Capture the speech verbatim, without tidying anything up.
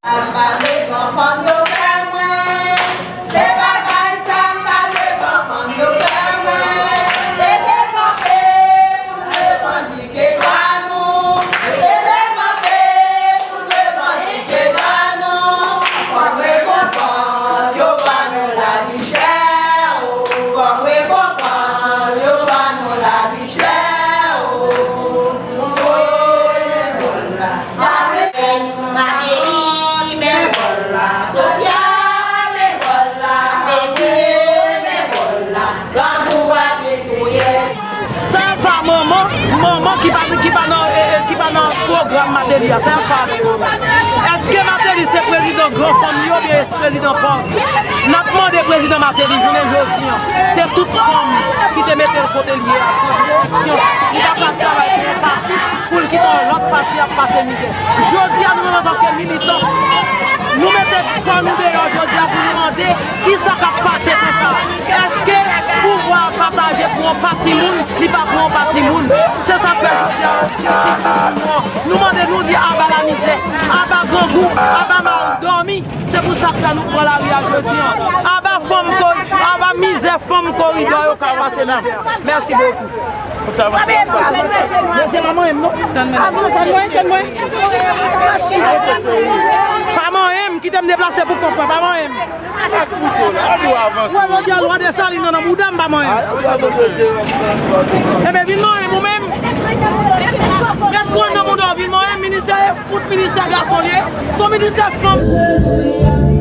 M pa vle grann fanm yo fè mwen. Se bagay sa m pa vle grann fanm yo fè mwen. Leve kanpe pou n revandike dwa nou. Leve kanpe pou n revandike dwa nou. Kòm rekonpans yo ban nou lavi chè o. Kòm rekonpans yo ban nou lavi chè o. Mateli, men bòl la. Sofia, men bòl la. Mezi, men bòl la. Grangou ap netwaye. Sa e pa manman, manman ki pa, ki pa nan, eh, eh, ki pa nan pwogram Mateli a. Sa e pa avèk manman. Èske Mateli se prezidan gran fanm li oubyen prezidan pòv? N ap mande prezidan Mateli jounen jodi an. Se tout fanm ki te mete l kote l ye a, san distenksyon. Li pa ka travay pou yon pati, pou l kite yon lòt pati ap pase mizè. Jodi a, nou menm antanke militan, nou mete kò nou deyò jodi a pou nou mande kisa k ap pase konsa. Èske pouvwa a pataje pou yon pati moun, li pa pou yon pati moun? Se sa k fè jodi a, nou di, nou mande, nou di aba lamizè, aba grangou, aba mal dòmi. Se pou sa k fè nou pran lari a jodi an. Aba fanm ko-, aba mizè fanm koridò yo k ap pase mizè. Mèsi bokou. Mesye, pa manyen m non. Tann mwen. Tann mwen, tann mwen. Pa manyen m, kite m deplase pou kont mwen, pa manyen m. Ou wè jodi a lwa Desalin nan nan bouda m, pa manyen m. Ebyen, vin manyen m ou menm. Mèt grenn nan bouda w, vin manyen m, ministè e fout ministè gason l ye. Se yon ministè fanm.